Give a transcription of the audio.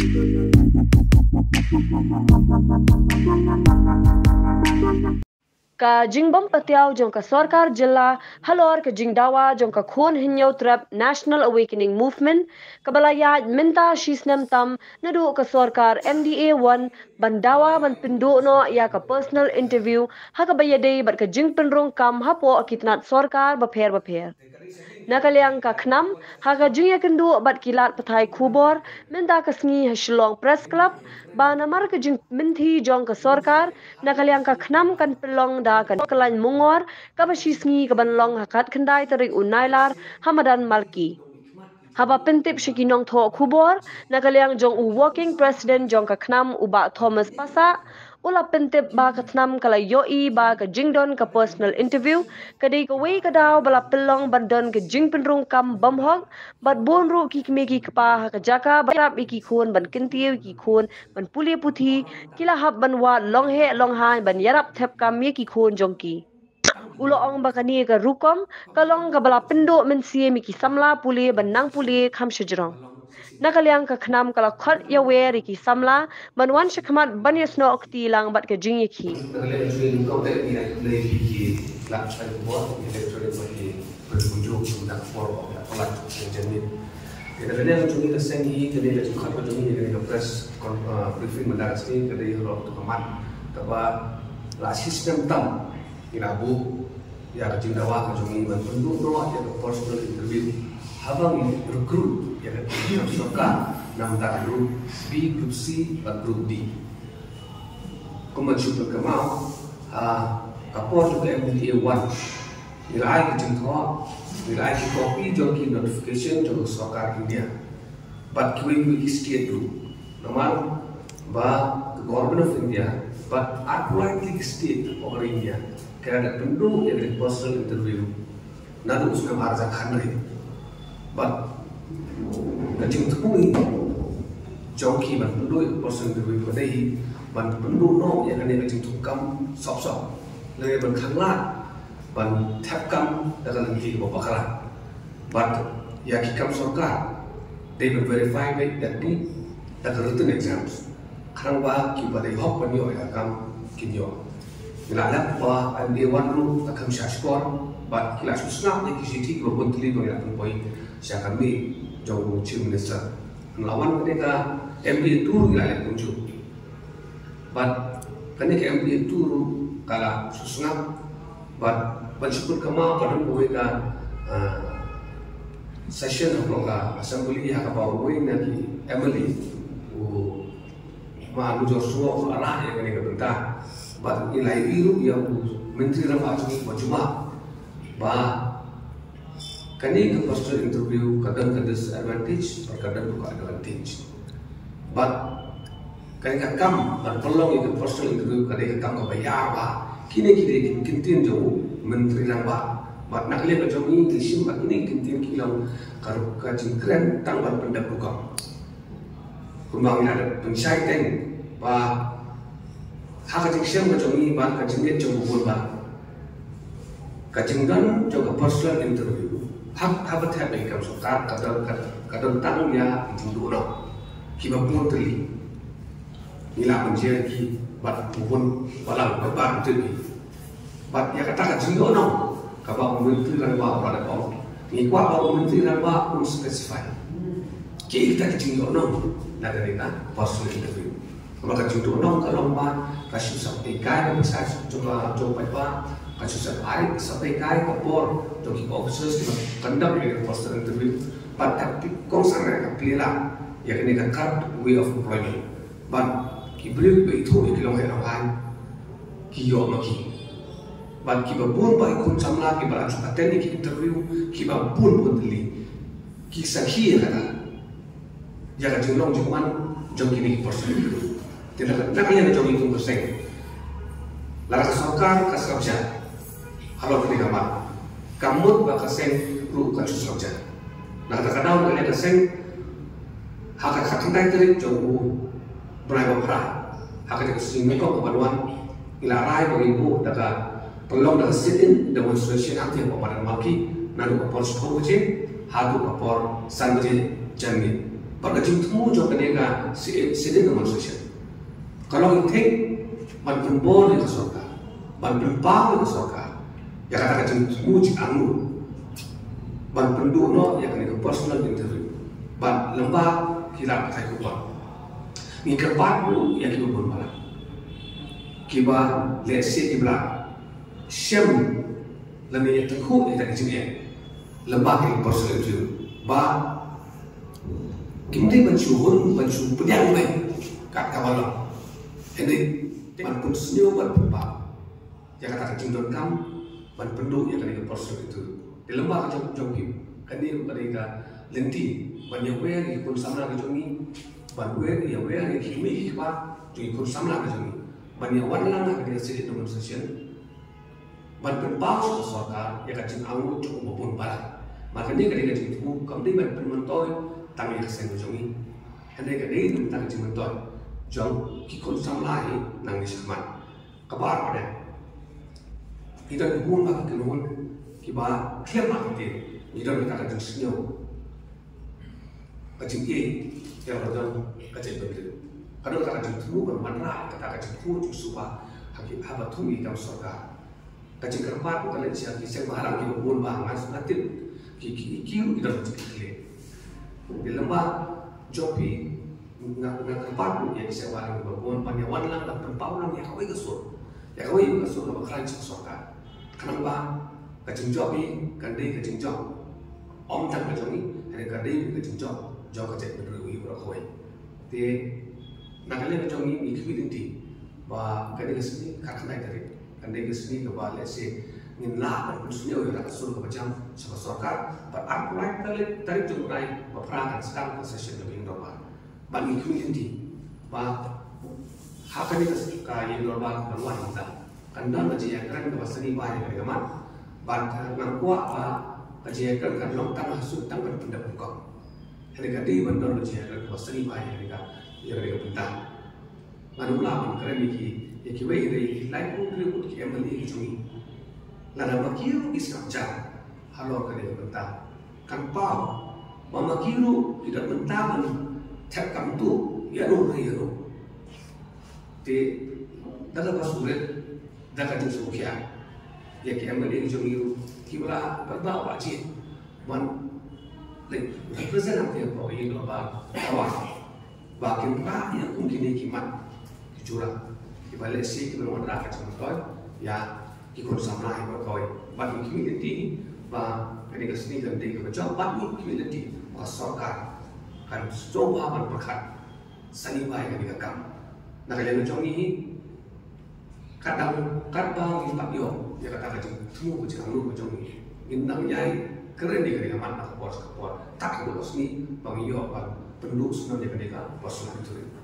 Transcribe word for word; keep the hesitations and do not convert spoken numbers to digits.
Ka jingbym patiaw jong ka sorkar jylla halor ka jingdawa jong ka khun hynñiew trep National Awakening Movement, kaba la ïaid mynta shi snem tam naduh ka sorkar N D A one, ban dawa ban pynduh noh ïa ka personal interview ha kaba ïadei bad ka jingpynrung kam hapoh ki tnat sorkar bapher bapher. Na ka liang ka KHNAM, ha ka jingïakynduh bad ki lad pathai khubor mynta ka sngi ha Shillong Press Club, ba namar ka jingmynthi jong ka sorkar, na ka liang ka KHNAM kan pynlong da ka Kyllain Mungor, kaba shi sngi kaban long ha ka khatkhyndai tarik u Nailar ha madan Malki. Haba pyntip sha ki nongthoh khubor na ka liang jong u Working President jong ka KHNAM, u Bah Thomas Passah, u la pyntip ba ka KHNAM ka la ïohi ba ka jingdon ka personal interview ka dei kawei ka daw ba la pynlong ban don ka jingpynrung kam bymhok, bad bun ruh ki kmie ki kpa ha ka jaka ba ïarap ïa ki khun ban kyntiew ïa ki khun ban pule puthi, ki la hap ban wad long heh long haiñ ban ïarap thep kam ïa ki khun jong ki. U la ong ba kane ka rukom ka long kaba la pynduh mynsiem ïa ki samla pule ban nang pule kham shajrong. Na ka liang ka KHNAM ka la khot ïawer ïa ki samla ban wan shakhmat ban ïasnoh kti lang bad ka jingïakhih. Na ka liang ka jingïakhih ka dei ïa ki lad pathai khubor, ïa ki electronic bad ki print kumjuh, kumjuh por ba la palat ïa jingmut. Ïa ka liang ka jingïakhih ka seng hi, ka dei ka jingkhot ka jingïakhih, ka dei ka press con-, ah, briefing mynta ka sngi, ka dei halor katu ka mat kaba la shi snem tam ngi la buh ïa ka jingdawa ka jong ngi ban pynduh noh ïa ka personal interview haba ngi recruit ïa ka sorkar na bynta ka group B, group C bad group D. Kumba shu pynkynmaw, ha ka por jong ka M D A one, ngi la ai ka jingthoh, ngi la ai ki copy jong ki notification jong ka sorkar India bad kiwei kiwei ki state ruh. Namar ba ka Government of India bad arphew lai tylli ki state hapoh ka ri India ki la dep pynduh ïa ka personal interview naduh u snem ar hajar khathynriew. Bad ka jingthmu jong ki ban pynduh ïa ka personal interview ka dei ban pynduh noh ïa kane ka jingthungkam sop sop, lane ban khanglad ban thep kam da ka lynti kaba bakla. Bad ïa ki kam sorkar dei ban verify beit da ki, da ka written exams. Khnang ba kiba dei hok ban ïoh ïa ka kam kin ïoh. Ngi la lap ba M D A one ruh ka kham shah shkor bad ki la shu sngap ïa ki shithi kiba bun tylli ba ngi la pynpoi sha ka miej jong u Chief Minister. Ngi la wan kane ka M D A two ruh ngi la lap kumjuh. Bad kane ka M D A two ruh ka la shu sngap bad ban shu pynkynmaw ka don kawei ka, ah, session hapoh ka assembly ha kaba uwei na ki M L A, u Ma Nujor Sngok, u la rah ïa kane ka bynta. Bad ngi la ïohi ruh ïa u Myntri Rangbah jong ngi u Bah Juma ba kane ka personal interview ka don ka disadvantage bad ka don ka advantage. Bad kane ka kam ban pynlong ïa ka personal interview ka dei ka kam kaba ïar ba kine ki dei ki kyntien jong u Myntri Rangbah. Bad na ka liang ka jong ngi ngi shim ba kine ki kyntien ki long ka, ka jingkren tang ban pyndep rukom. Kumba ngi la dep pynshai teng ba ha ka jingshem ka jong ngi bad ka jingngeit jong u bun ba ka jingdon jong ka personal interview hap, haba thep ïa ki kam sorkar ka don, ka, ka don tang ïa ki jingduh noh kiba bun tylli. Ngi la pynjia ki bad u bun balang ba bar tylli. Bad ïa kata ka jingïohnong kaba u Myntri Rangbah u la dep ong, ngi kwah ba u Myntri Rangbah un specify kiei kita ki jingïohnong na kane ka personal interview. Kaba ka jingïohnong ka long ba ka shu sa pynkai ka pisa jong ka, jong ka paidbah, ka shu sa ai, sa pynkai ka por jong ki officers kiba conduct ïa ka personal interview. Bad ka pynïasoh ka pynïalang ïa kane ka corrupt way of employment. Bad ki briew kiba ithuh ïa ki long heh long haiñ ki ïoh ma ki. Bad kiba bun ba ki khun samla kiba la shu attend ïa ki interview kiba bun bun tylli ki sakhi ïa kata, ïa ka jinglong jingman jong kine ki personal interview. Te na ka, na ka liang jong ngi kum ka seng, lada ka sorkar ka sngap jan halor kane ka mat, ka mut ba ka seng ruh kan shu sngap jan. Na kata ka daw, na ka liang ka seng, ha ka khatkhyndai tarik jong u bnai ba phra, ha kata ka sngi Nyngkong ban wan, ngi la rai ba ngin buh da ka pynlong da ka sit-in demonstration hangtei hapoh madan Malki, naduh ka por shiphew baje haduh ka por san baje janmiet. Bad ka jingthmu jong kane ka State Demonstration. Ka long ïa thik ban pynbor ïa ka sorkar, ban pynpaw ïa ka sorkar ïa kata ka jingthmu jingangnud ban pynduh noh ïa kane ka personal interview. Ban lem bad ki lad pathai khubor, ngi kyrpad ruh ïa kiba bun palat, kiba lehse kiba la shem lane ïa tyngkhuh ïa ka jingeh lem bad ka personal interview, ba kim dei ban shu hun, ban shu pdiang beit kat kaba long. Hynrei ban pynsngew, ban pynpaw ïa kata ka jingdonkam ban pynduh ïa kane ka personal interview. Te lem bad ka jong, jong ki, kane ruh ka dei ka lynti ban ïawer ïa ki khun samla ka jong ngi, ban wer, ïawer ïa ki kmie ki kpa jong ki khun samla ka jong ngi, ban ïawan lang ha kane ka State Demonstration, ban pynpaw sha ka sorkar ïa ka jingangnud jong u ba bun palat. Ba kane ka dei ka jingthmu, kam dei ban pynmyntoi tang ïa ka seng ka jong ngi, hynrei ka dei na ka bynta ka jingmyntoi jong ki khun samla hi nangne shakhmat. Kaba ar pat, ngi don bun bha ki kynhun kiba khlem artatien, ngi don kata ka jingsngew, ka jingïeit ïa la ka don ka jaitbynriew. Ka don kata ka jingthmu ban wanrah kata ka jingthmu jingsuba ha ki, haba thung ïa ki kam sorkar. Ka jingkyrpad ka leit sha ki seng bhalang kiba bun bha, nga sngewthuh ki, ki, ki, ki don ka jingkitkhlieh. Te lem bad jong phi, nga, nga kyrpad ruh ïa ki seng bhalang kiba bun ban ïawan lang, ban pynpaw lang ïa kawei ka sur, ïa kawei ka sur kaba khlaiñ sha ka sorkar. Khnang ba ka jingjop hi kan dei ka jingjop ym tang ka jong ngi, hynrei ka dei ka jingjop jong ka jaitbynriew hi baroh kawei. Te na ka liang ka jong ngi, ngi khmih lynti ba kane ka sngi khatkhyndai tarik kan dei ka sngi kaba lehse ngin lah ban pynsngew ïa ka sur kaba jam sha ka sorkar. Bad arphew lai tarik, tarik jong u bnai ba phra kan sdang ka session kaba ïing dorbar. Bad ngi khmih lynti ba ha kane ka, ka ïing dorbar kaba wan mynta kan don ka jingïakren kaba sani bha ïa kane ka mat. Bad, eh, ngam kwah ba ka jingïakren kan long tang ha sut tang ban pyndep nyngkong. Hynrei ka dei ban don ka jingïakren kaba sani bha ïa kane ka, ïa kane ka bynta. Ngan ym lah ban kren ïa ki, ïa kiwei, hynrei ki laiphew hynriew ngut ki M L A ki jong ngi, lada ma ki ruh ki sngap jar halor kane ka bynta, kan paw ba ma ki ruh ki don bynta ban thep kam tuh ïano re ïano. Te da kaba sngewrit, da ka jingsngewkhia, ïa ki M L A ki jong ngi ruh kiba la, ba, ba, ba jied ban, like, represent ïa ka ïing dorbar, ba kin rah ïa kum kine ki mat ki jura kiba lehse ki ban wanrah ka jingmyntoi ïa ki khun samla hi baroh kawei. Bad ngi khmih lynti ba kane ka sngi kan dei kaba jop, bad ngi khmih lynti ba ka sorkar kan sngewbha ban pyrkhat sani bha ïa kane ka kam. Na ka liang ka jong ngi hi, katba, katba ngi pat ïoh ïa kata ka jingthmu ka jingangnud ka jong ngi, ngin nang ïai kren ïa kane ka mat na ka por sha ka por, tad haduh ka sngi ba ngi ïoh ban pynduh snem ïa kane ka por sha ka jong ngi.